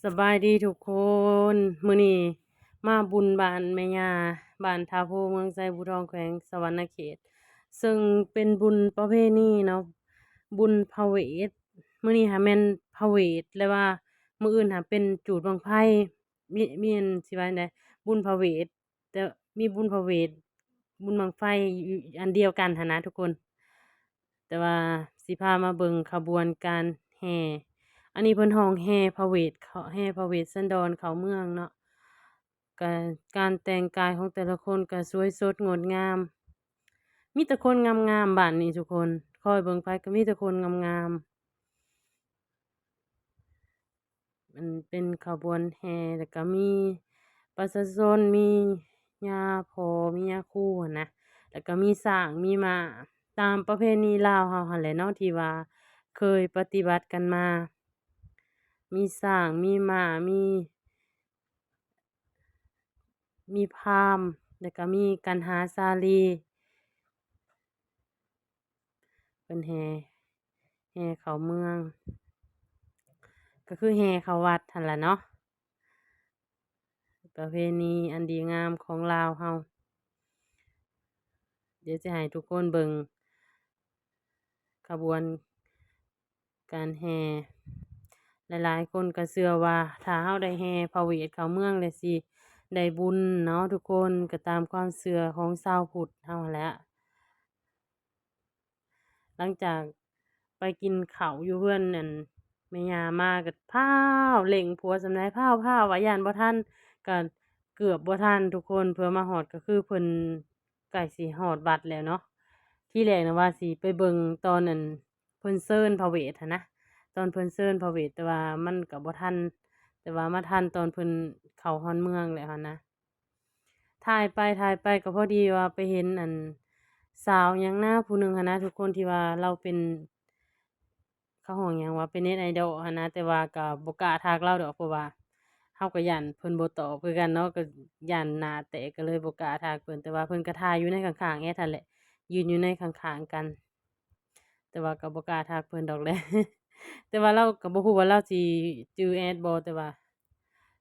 ສະບາຍດີທຸກຄົນ, ມື້ນີ້ມາບຸນບ້ານແມ່ຍ່າ ບ້ານທ່າໂພ ເມືອງໄຊບູທອງ ແຂວງສະຫວັນນະເຂດ ເຊິ່ງເປັນບຸນປະເພນີເນາະ, ບຸນພະເວດ. ມື້ນີ້ຫາແມ່ນພະເວດ ແລະວ່າມື້ອື່ນຫາເປັນຈູດບັ້ງໄຟ, ມີ ມີອັນ ຊິວ່າຈັ່ງໃດ ບຸນພະເວດ. ແຕ່ມີບຸນພະເວດ ບຸນບັ້ງໄຟຢູ່ອັນດຽວກັນຫັ້ນນະທຸກຄົນ. ແຕ່ວ່າຊິພາມາເບິ່ງຂະບວນການແຫ່. ອັນນີ້ເພິ່ນຮ້ອງແຫ່ພະເວດ ເຂົ້າ ແຫ່ພະເວດສັນດອນເຂົ້າເມືອງເນາະ. ກະ ການແຕ່ງກາຍຂອງແຕ່ລະຄົນກະສວຍສົດງົດງາມ. ມີແຕ່ຄົນງາມໆບ້ານນີ້ທຸກຄົນ. ຄອຍເບິ່ງໄປກະມີແຕ່ຄົນງາມໆ. ມັນເປັນຂະບວນແຫ່ ແລ້ວກະມີປະຊາຊົນ ມີຍ່າພໍ່ ມີຍ່າຄູຫັ້ນນະ, ແລ້ວກະມີຊ້າງ ມີມ້າ ຕາມປະເພນີລາວເຮົາຫັ້ນແຫຼະເນາະ ທີ່ວ່າເຄີຍປະຕິບັດກັນມາ. ມີຊ້າງ ມີມ້າ ມີ ມີພາມ ແລ້ວກະມີກັນຫາສາລີ. ເພິ່ນແຫ່ ແຫ່ເຂົ້າເມືອງ ກະຄືແຫ່ເຂົ້າວັດຫັ້ນລະເນາະ, ປະເພນີອັນດີງາມຂອງລາວເຮົາ. ດຽວຊິໃຫ້ທຸກຄົນເບິ່ງຂະບວນການແຫ່. ຫຼາຍໆຄົນກະເຊື່ອວ່າ ຖ້າເຮົາໄດ້ແຫ່ພະເວດເຂົ້າເມືອງແລ້ວຊິໄດ້ບຸນເນາະທຸກຄົນ, ກະຕາມຄວາມເຊື່ອຂອງຊາວພຸດເຮົາຫັ້ນແຫຼະ. ຫຼັງຈາກໄປກິນເຂົ້າຢູ່ເຮືອນອັນແມ່ຍ່າມາ ກະພ້າວເລັ່ງຜົວສ່ຳໃດ ພ້າວໆ ວ່າຢ້ານບໍ່ທັນ ກະເກືອບບໍ່ທັນທຸກຄົນ. ເພື່ອມາຮອດກະຄືເພິ່ນໃກ້ຊິຮອດວັດແລ້ວເນາະ. ທີແລກນະວ່າຊິໄປເບິ່ງຕອນອັນເພິ່ນເຊີນພະເວດຫັ້ນນະ, ຕອນເພິ່ນເຊີນພະເວດ ແຕ່ວ່າມັນກະບໍ່ທັນ, ແຕ່ວ່າມາທັນຕອນເພິ່ນເຂົ້າຮອດເມືອງແລ້ວຫັ້ນນະ. ຖ່າຍໄປ ຖ່າຍໄປ ກໍພໍດີວ່າໄປເຫັນອັນສາວຫຍັງນາຜູ້ໜຶ່ງຫັ້ນນະທຸກຄົນ ທີ່ວ່າລາວເປັນ ເຂົາຮ້ອງຫຍັງວ່າເປັນເນັດໄອດອລຫັ້ນນະ, ແຕ່ວ່າກໍບໍ່ກ້າທັກລາວດອກ ເພາະວ່າເຮົາກໍຢ້ານເພິ່ນບໍ່ຕອບຄືກັນເນາະ, ກໍຢ້ານໜ້າແຕກ ກໍເລີຍບໍ່ກ້າທັກເພິ່ນ. ແຕ່ວ່າເພິ່ນກໍຖ່າຍຢູ່ໃນຂ້າງໆແອດຫັ້ນແຫຼະ, ຢືນຢູ່ໃນຂ້າງໆກັນ. ແຕ່ວ່າກໍບໍ່ກ້າທັກເພິ່ນດອກແຫຼະ ແຕ່ວ່າລາວກໍບໍ່ຮູ້ວ່າລາວຊິຈື່ແອດບໍ່, ແຕ່ວ່າ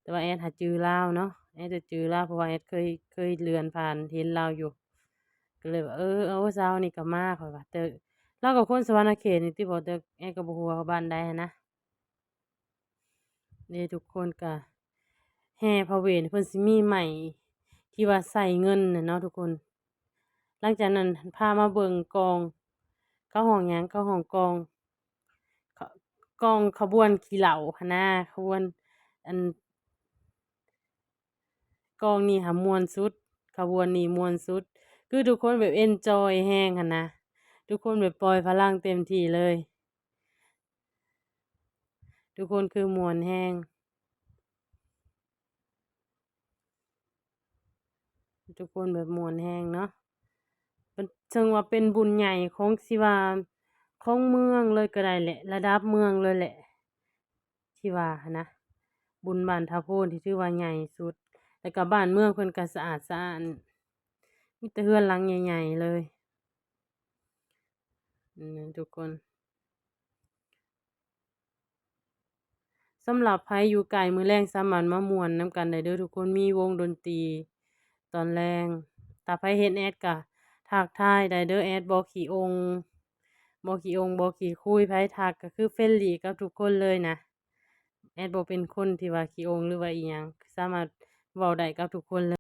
ແຕ່ວ່າແອດຫາຈື່ລາວເນາະ, ແອດຈະຈື່ລາວ ເພາະວ່າແອດເຄີຍ ເຄີຍເລື່ອນຜ່ານເຫັນລາວຢູ່ ກໍເລີຍວ່າ ເອີ ໂອ້ ສາວນີ້ກໍມາ ຂ້ອຍວ່າ. ແຕ່ລາວກໍຄົນສະຫວັນນະເຂດນີ້ຕິບໍ, ແຕ່ແອດກໍບໍ່ຮູ້ວ່າບ້ານໃດຫັ້ນນະ. ເດ້ ທຸກຄົນກະແຫ່ພະເວດ ເພິ່ນຊິມີໄມ້ທີ່ວ່າໃສ່ເງິນນະເນາະທຸກຄົນ. ຫຼັງຈາກນັ້ນພາມາເບິ່ງກອງ ເຂົາຮ້ອງຫຍັງ ເຂົາຮ້ອງກອງ ກອງຂະບວນຂີ້ເຫຼົ້າຫັ້ນນາ, ຂະບວນອັນ ກອງນີ້ຫາມ່ວນສຸດ, ຂະບວນນີ້ມ່ວນສຸດ, ຄືທຸກຄົນແບບເອັນຈອຍແຮງຫັ້ນນະ, ທຸກຄົນແບບປ່ອຍພະລັງເຕັມທີ່ເລີຍ. ທຸກຄົນຄືມ່ວນແຮງ, ທຸກຄົນແບບມ່ວນແຮງເນາະ. ເຊິ່ງວ່າເປັນບຸນໃຫຍ່ຂອງ ຊິວ່າຂອງເມືອງເລີຍກໍໄດ້ແຫຼະ, ລະດັບເມືອງເລີຍແຫຼະ ທີ່ວ່າຫັ້ນນະ, ບຸນບ້ານທ່າໂພນທີ່ຖືວ່າໃຫຍ່ສຸດ, ແລ້ວກໍບ້ານເມືອງເພິ່ນກໍສະອາດສະອ້ານ, ມີແຕ່ເຮືອນຫຼັງໃຫຍ່ໆເລີຍ ອືມ ທຸກຄົນ. ສຳລັບໃຜຢູ່ໃກ້ ມື້ແລງສາມາດມາມ່ວນນຳກັນໄດ້ເດີທຸກຄົນ, ມີວົງດົນຕີຕອນແລງ. ຖ້າໃຜເຫັນແອດກະທັກທາຍໄດ້ເດີ, ແອດບໍ່ຂີ້ອົງ ບໍ່ຂີ້ອົງ ບໍ່ຂີ້ຄຸຍ, ໃຜທັກກະຄືເຟຣນລີກັບທຸກຄົນເລີຍນະ. ແອດບໍ່ເປັນຄົນທີ່ວ່າຂີ້ອົງ ຫຼືວ່າອີ່ຫຍັງ, ສາມາດເວົ້າໄດ້ກັບທຸກຄົນເລີຍ.